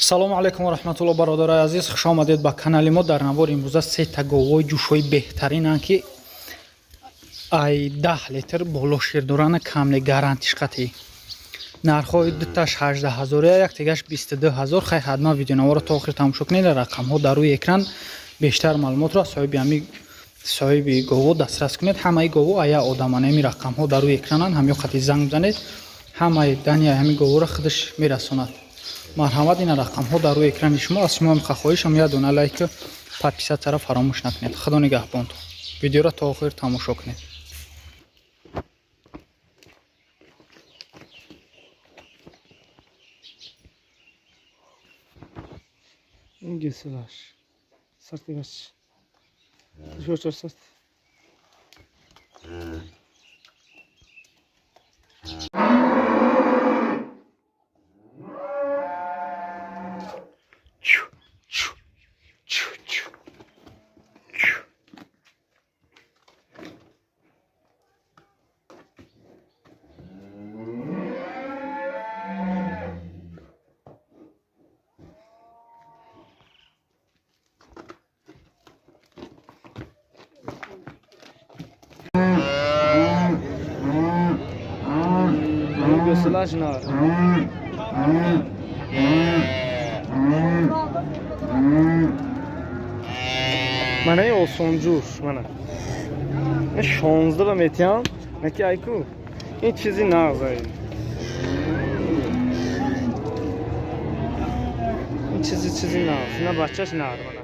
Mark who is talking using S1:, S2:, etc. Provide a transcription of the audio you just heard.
S1: Салому алайкум ва раҳматулло, бародарои азиз, хуш омадед ба канали мо. Дар навори имрӯза сета говҳои ҷӯшҳои беҳтаринанд, ки ай 10 литр боло шир доранд, камне гарантиш қатъӣ. Нархҳои дуташ 18 000, яктегаш 22 000. Хай, ҳатман видеонаворо то охир тамошо кунед. Рақамҳо дар рӯи экран. Бештар маълумотро аз соҳиби ҳами соҳиби говҳо дастрас кунед. Ҳамаи говҳо ая одаман. Ҳами рақамҳо дар рӯи экрананд, ҳамё қати занг бизанед, ҳамаи дания ҳами говҳоро худаш мерасонад. Марҳамат, ина рақамҳо дар рӯи экрани шумо. Аз шумо хоҳишам, як дона лайк, подписаться фаромӯш накунед. Худо нигаҳбонтон, видеоро то охир тамошо кунед.
S2: Гесилаш. Сартигаш. Шо сарт. Чу, чу, чу, чу. Чу. Гесилаш на. Мана ин осонҷӯш, мана. Ин 16 ба метиҳам, наки айку. Ин чизи нағз ай. Ин чизи нағз. Ина бачаш нар мана.